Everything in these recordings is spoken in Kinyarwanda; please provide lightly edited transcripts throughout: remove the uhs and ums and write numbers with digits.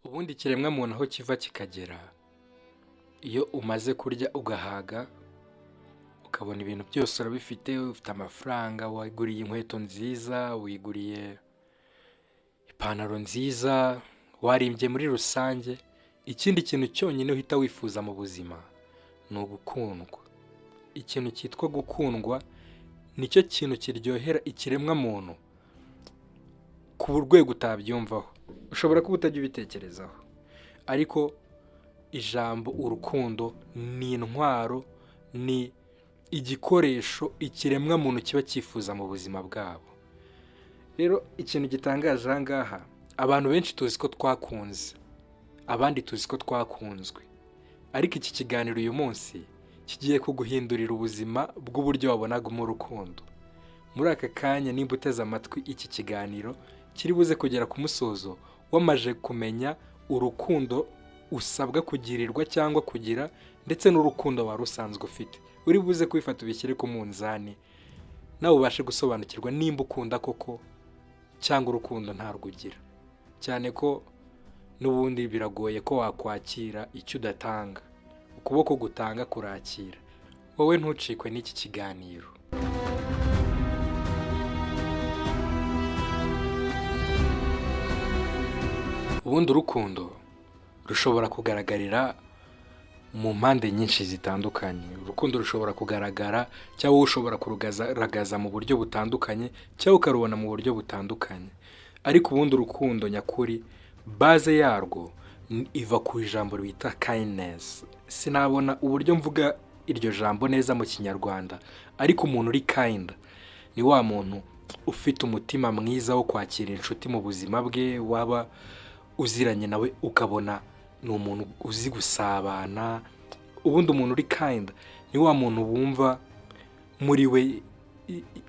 Ubundi ikiremwamuntu aho kiva kikagera, iyo umaze kurya ugahaga, ukabona ibintu byose urabifite, ufite amafaranga, wiguriye inkweto nziza, wiguriye ipantaro nziza, warimbye muri rusange, ikindi kintu cyonyine uhita wifuza mu buzima ni ugukundwa. Ikintu cyitwa gukundwa nicyo kintu kiryohera ikiremwamuntu ku rwego utabyumvaho. Ushobora kuba utajya ubitekerezaho, ariko ijambo urukundo ni intwaro, ni igikoresho ikiremwamuntu kiba cyifuza mu buzima bwabo. Rero ikintu gitangaje aha ngaha, abantu benshi tuzi ko twakunze, abandi tuzi ko twakunzwe, ariko iki kiganiro uyu munsi kigiye kuguhindurira ubuzima bw'uburyo wabonagamo urukundo. Muri aka kanya nimba uteze amatwi iki kiganiro kiri buze kugera ku musozo wamaze kumenya urukundo usabwa kugirirwa cyangwa kugira ndetse n'urukundo wari usanzwe ufite. Uri buze kubifata ubishyire ku munzani, nawe ubashe gusobanukirwa nimba ukunda koko cyangwa urukundo ntarwo ugira. Cyane ko n'ubundi biragoye ko wakwakira icyo udatanga. Ukuboko gutanga kurakira. Wowe ntucikwe n'iki kiganiro. Ubundi urukundo rushobora kugaragarira mu mpande nyinshi zitandukanye. Urukundo rushobora kugaragara cyangwa wowe ushobora kurugaragaza mu buryo butandukanye cyangwa ukarubona mu buryo butandukanye. Ariko ubundi urukundo nyakuri base yarwo iva ku ijambo bita kindness. Sinabona uburyo mvuga iryo jambo neza mu Kinyarwanda, ariko umuntu uri kind ni wa muntu ufite umutima mwiza wo kwakira inshuti mu buzima bwe, waba uziranye nawe ukabona ni umuntu uzi gusabana. Ubundi umuntu uri kind ni wa muntu wumva muri we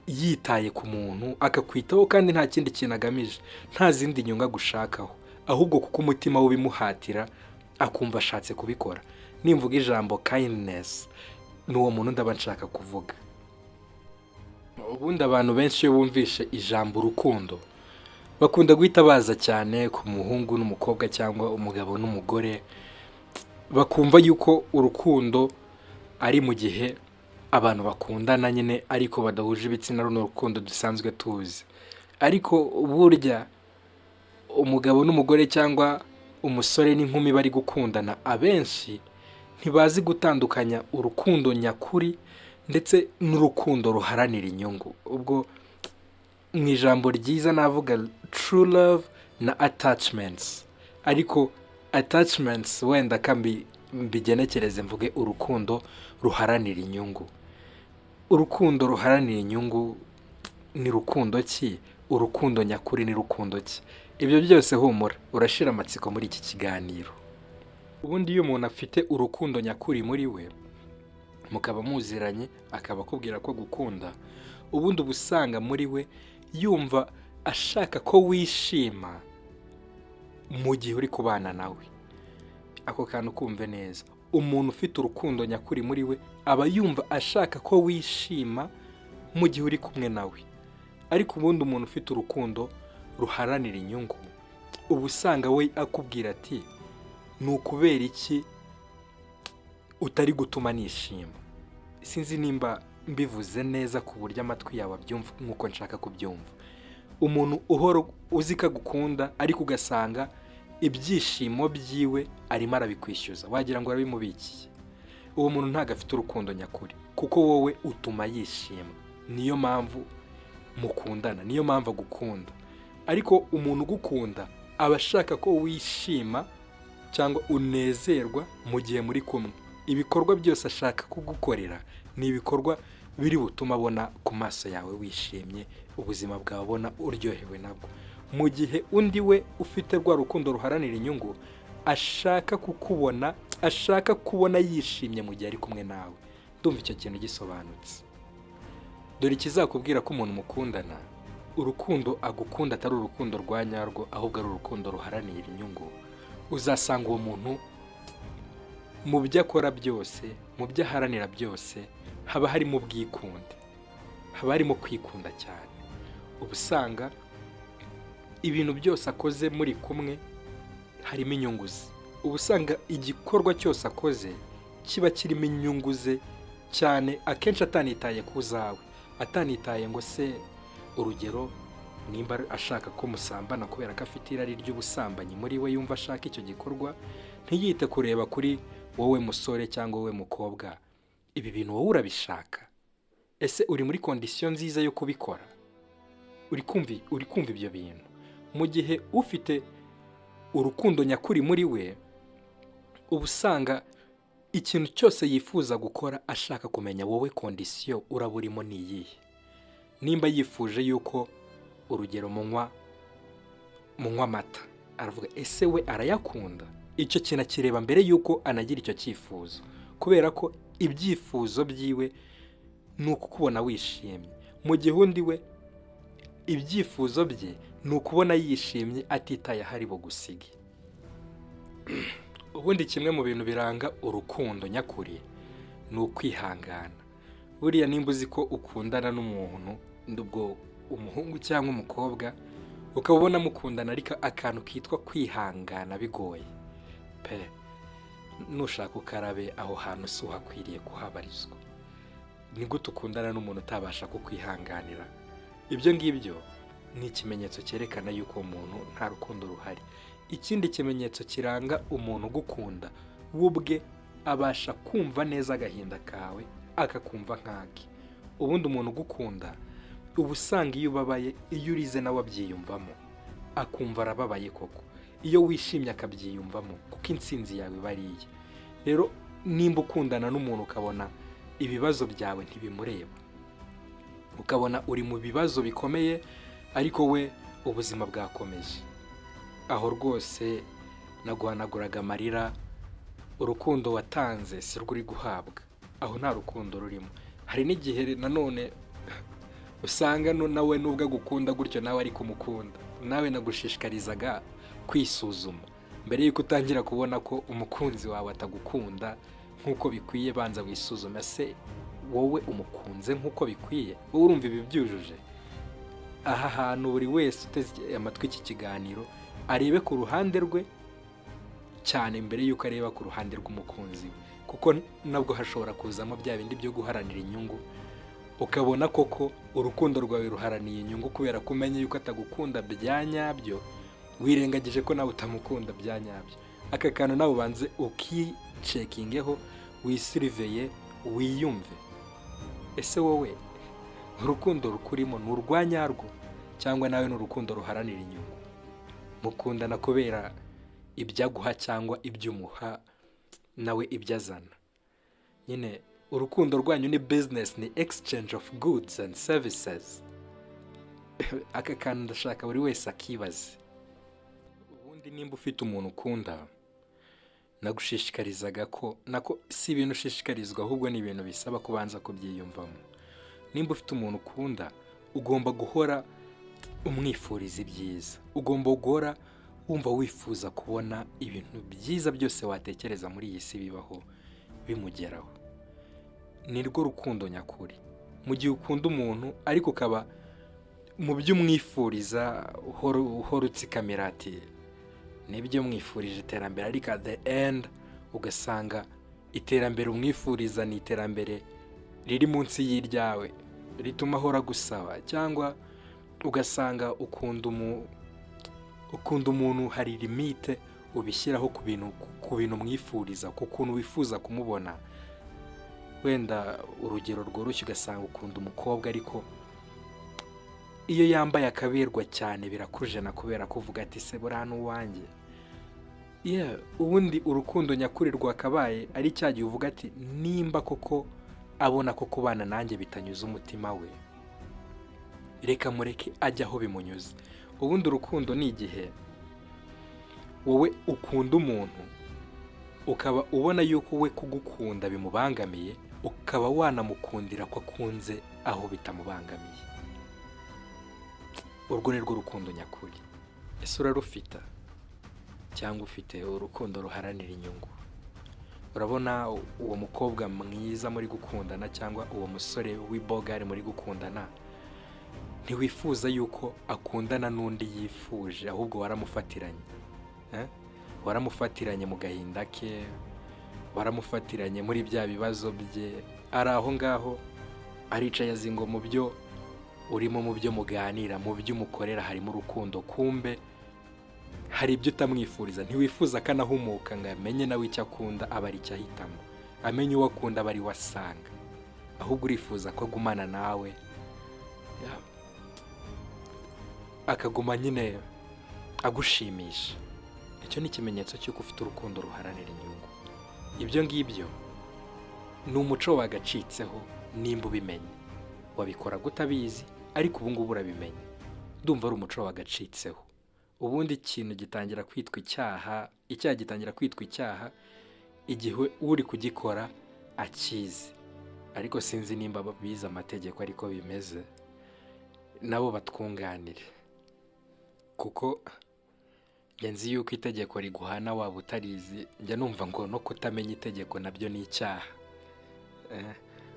yitaye ku muntu, akakwitaho kandi nta kindi kintu agamije, nta zindi nyungu agushakaho, ahubwo kuko umutima we ubimuhatira akumva ashatse kubikora. Nimvuga ijambo kindness ni uwo muntu ndaba nshaka kuvuga. Ubundi abantu benshi iyo bumvishe ijambo urukundo bakunda guhita baza cyane ku muhungu n'umukobwa cyangwa umugabo n'umugore, bakumva yuko urukundo ari mu gihe abantu bakundana nyine ariko badahuje ibitsina, runo rukundo dusanzwe tuzi. Ariko burya umugabo n'umugore cyangwa umusore n'inkumi bari gukundana, abenshi ntibazi gutandukanya urukundo nyakuri ndetse n'urukundo ruharanira inyungu. Ubwo mu ijambo ryiza navuga true love na attachments, ariko attachments wenda ka mbigenekereze mvuge urukundo ruharanira inyungu. Urukundo ruharanira inyungu ni rukundo ki? Urukundo nyakuri ni rukundo ki? Ibyo byose humura urashira amatsiko muri iki kiganiro. Ubundi iyo umuntu afite urukundo nyakuri muri we, mukaba muziranye akaba akubwira ko agukunda, ubundi uba usanga muri we yumva ashaka ko wishima mu gihe uri kubana nawe. Ako kantu kumve neza. Umuntu ufite urukundo nyakuri muri we aba yumva ashaka ko wishima mu gihe uri kumwe nawe. Ariko ubundi umuntu ufite urukundo ruharanira inyungu, uba usanga we akubwira ati ni ukubera iki utari gutuma nishima? Sinzi nimba mbivuze neza ku buryo amatwi yawe abyumva nk'uko nshaka kubyumva. Umuntu uhora uzi ko agukunda ariko ugasanga ibyishimo byiwe arimo arabikwishyuza, wagira ngo arabimubikiye. Uwo muntu ntabwo afite urukundo nyakuri, kuko wowe utuma yishima. Niyo mpamvu mukundana, niyo mpamvu agukunda. Ariko umuntu ugukunda aba ashaka ko wishima cyangwa unezerwa mu gihe muri kumwe. Ibikorwa byose ashaka kugukorera ni ibikorwa biri butume abona ku maso yawe wishimye, ubuzima bwawe abona uryohewe nabwo. Mu gihe undi we ufite rwa rukundo ruharanira inyungu ashaka kukubona, ashaka kubona yishimye mu gihe ari kumwe nawe. Ndumva icyo kintu gisobanutse. Dore ikizakubwira ko umuntu mukundana urukundo agukunda atari urukundo rwa nyarwo, ahubwo ari urukundo ruharanira inyungu. Uzasanga uwo muntu mu byo akora byose, mu byo aharanira byose, haba harimo ubwikunde, haba harimo kwikunda cyane. Uba usanga ibintu byose akoze muri kumwe harimo inyungu ze. Uba usanga igikorwa cyose akoze kiba kirimo inyungu ze cyane, akenshi atanitaye ku zawe, atanitaye ngo se, urugero, nimba ashaka ko musambana kubera ko afite irari ry'ubusambanyi muri we, yumva ashaka icyo gikorwa, ntiyite kureba kuri wowe musore cyangwa wowe mukobwa. Ibi bintu wowe urabishaka? Ese uri muri condition nziza yo kubikora? Uri kumva ibyo bintu? Mu gihe ufite urukundo nyakuri muri we, uba usanga ikintu cyose yifuza gukora ashaka kumenya wowe condition uraba urimo ni iyihe. Nimba yifuje yuko, urugero, munywa amata, aravuga: "Ese we arayakunda?" Icyo kintu akireba mbere yuko anagira icyo cyifuzo, kubera ko ibyifuzo byiwe ni ukukubona wishimye, mu gihe undi we ibyifuzo bye ni ukubona yishimye atitaye aho ari bugusige. Ubundi kimwe mu bintu biranga urukundo nyakuri ni ukwihangana. Buriya nimba uzi ko ukundana n'umuntu, ubwo umuhungu cyangwa umukobwa, ukaba ubona mukundana ariko akantu kitwa kwihangana bigoye pe, nushaka ukarabe, aho hantu si uhakwiriye kuhabarizwa. Ni gute ukundana n'umuntu utabasha kukwihanganira? Ibyo ngibyo ni ikimenyetso cyerekana yuko uwo muntu nta rukundo ruhari. Ikindi kimenyetso kiranga umuntu ugukunda, we ubwe abasha kumva neza agahinda kawe, akakumva nk'ake. Ubundi umuntu ugukunda, uba usanga iyo ubabaye, iyo urize, nawe abyiyumvamo, akumva arababaye koko. Iyo wishimye akabyiyumvamo, kuko intsinzi yawe iba ari iye. Rero nimba ukundana n'umuntu ukabona ibibazo byawe ntibimureba, ukabona uri mu bibazo bikomeye ariko we ubuzima bwakomeje, aho rwose naguhanaguraga amarira. Urukundo watanze si rwo uri guhabwa, aho nta rukundo rurimo. Hari n'igihe nanone usanga nawe nubwo agukunda gutyo, nawe ari kumukunda. Nawe nagushishikarizaga kwisuzuma mbere y'uko utangira kubona ko umukunzi wawe atagukunda nk'uko bikwiye. Banza wisuzume: se wowe umukunze nk'uko bikwiye? Wowe urumva ibi byujuje? Aha hantu buri wese uteze amatwi iki kiganiro arebe ku ruhande rwe cyane mbere y'uko areba ku ruhande rw'umukunzi we, kuko nabwo hashobora kuzamo bya bindi byo guharanira inyungu, ukabona koko urukundo rwawe ruharaniye inyungu kubera ko umenye yuko atagukunda bya nyabyo, wirengagije ko nawe utamukunda bya nyabyo. Aka kantu nawe ubanze ukicekingeho, wisiriveye, wiyumve: ese wowe urukundo rukurimo ni urwa nyarwo, cyangwa nawe ni urukundo ruharanira inyungu? Mukundana kubera ibyo aguha cyangwa ibyo umuha, nawe ibyo azana? Nyine urukundo rwanyu ni business, ni exchange of goods and services. Aka kantu ndashaka buri wese akibaze. Ubundi nimba ufite umuntu ukunda, nagushishikarizaga ko, nako si ibintu ushishikarizwa, ahubwo ni ibintu bisaba kubanza kubyiyumvamo. Nimba ufite umuntu ukunda, ugomba guhora umwifuriza ibyiza, ugomba guhora wumva wifuza kubona ibintu byiza byose watekereza muri iyi si bibaho bimugeraho. Ni rwo rukundo nyakuri. Mu gihe ukunda umuntu ariko ukaba mu byo umwifuriza uhora utsikamira ati nibyo mwifurije iterambere, ariko at the end ugasanga iterambere umwifuriza ni iterambere riri munsi y'iryawe rituma ahora agusaba, cyangwa ugasanga ukunda umuntu, hari limite ubishyiraho ku bintu umwifuriza, ku kuntu wifuza kumubona. Wenda urugero rworoshye, ugasanga ukunda umukobwa ariko iyo yambaye akaberwa cyane birakujena, kubera ko uvuga ati: "Se buriya ni uwanjye?" Yeah, ubundi urukundo nyakuri rwakabaye ari cya gihe uvuga ati: "Nimba koko abona ko kubana nanjye bitanyuze umutima we, reka mureke ajye aho bimunyuze." Ubundi urukundo ni igihe wowe ukunda umuntu, ukaba ubona yuko we kugukunda bimubangamiye, ukaba wanamukundira ko akunze aho bitamubangamiye. Urwo ni rwo rukundo nyakuri. Ese urarufita, cyangwa ufite urukundo ruharanira inyungu? Urabona uwo mukobwa mwiza muri gukundana cyangwa uwo musore w'ibogari muri gukundana, ntiwifuza yuko akundana n'undi yifuje, ahubwo waramufatiranye, eh? Waramufatiranye mu gahinda ke, waramufatiranye muri bya bibazo bye, ari aho ngaho aricaye azi ngo mu byo urimo, mu byo muganira, mu byo umukorera harimo urukundo. Kumbe hari ibyo utamwifuriza. Ntiwifuza ko anahumuka ngo amenye nawe icyo akunda, aba ari icyo ahitamo, amenye uwo akunda, aba ari we asanga. Ahubwo urifuza ko agumana nawe, akaguma nyine agushimisha. Icyo ni ikimenyetso cy'uko ufite urukundo ruharanira inyungu. Ibyo ngibyo ni umuco wagacitseho. Nimba ubimenye, wabikora utabizi, ariko ubu ngubu urabimenye. Ndumva ari umuco wagacitseho. Ubundi ikintu gitangira kwitwa icyaha, icyaha gitangira kwitwa icyaha igihe uri kugikora akizi. Ariko sinzi nimba bize amategeko ariko bimeze, nabo batwunganire, kuko njye nzi yuko itegeko riguhana waba utarizi. Njya numva ngo no kutamenya itegeko nabyo ni icyaha.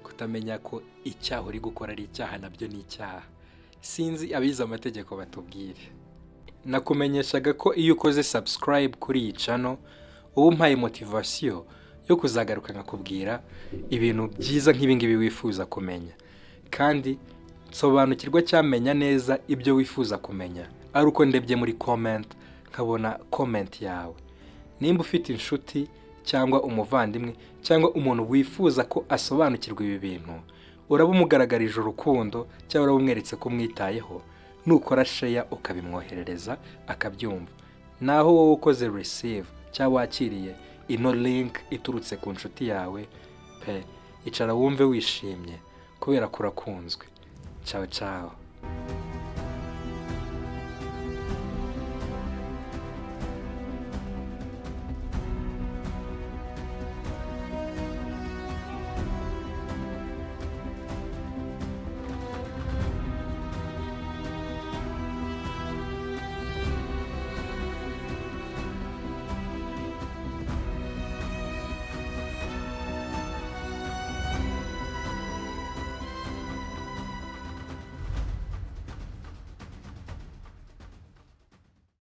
Kutamenya ko icyaha uri gukora ari icyaha nabyo ni icyaha. Sinzi, abize amategeko batubwire. Nakumenyeshaga ko iyo ukoze subscribe kuri iyi channel uba umpaye motivation yo kuzagaruka nkakubwira ibintu byiza nk'ibingibi wifuza kumenya. Kandi nsobanukirwa cyamenya neza ibyo wifuza kumenya ari uko ndebye muri comment, nkabona comment yawe. Nimba ufite inshuti cyangwa umuvandimwe cyangwa umuntu wifuza ko asobanukirwa ibi bintu, uraba umugaragarije urukundo cyangwa uraba umweretse ko umwitayeho nukora share ukabimwoherereza akabyumva. Naho wowe ukoze receive cyangwa wakiriye ino link iturutse ku nshuti yawe pe, icara wumve wishimye kubera ko urakunzwe. Ciao ciao.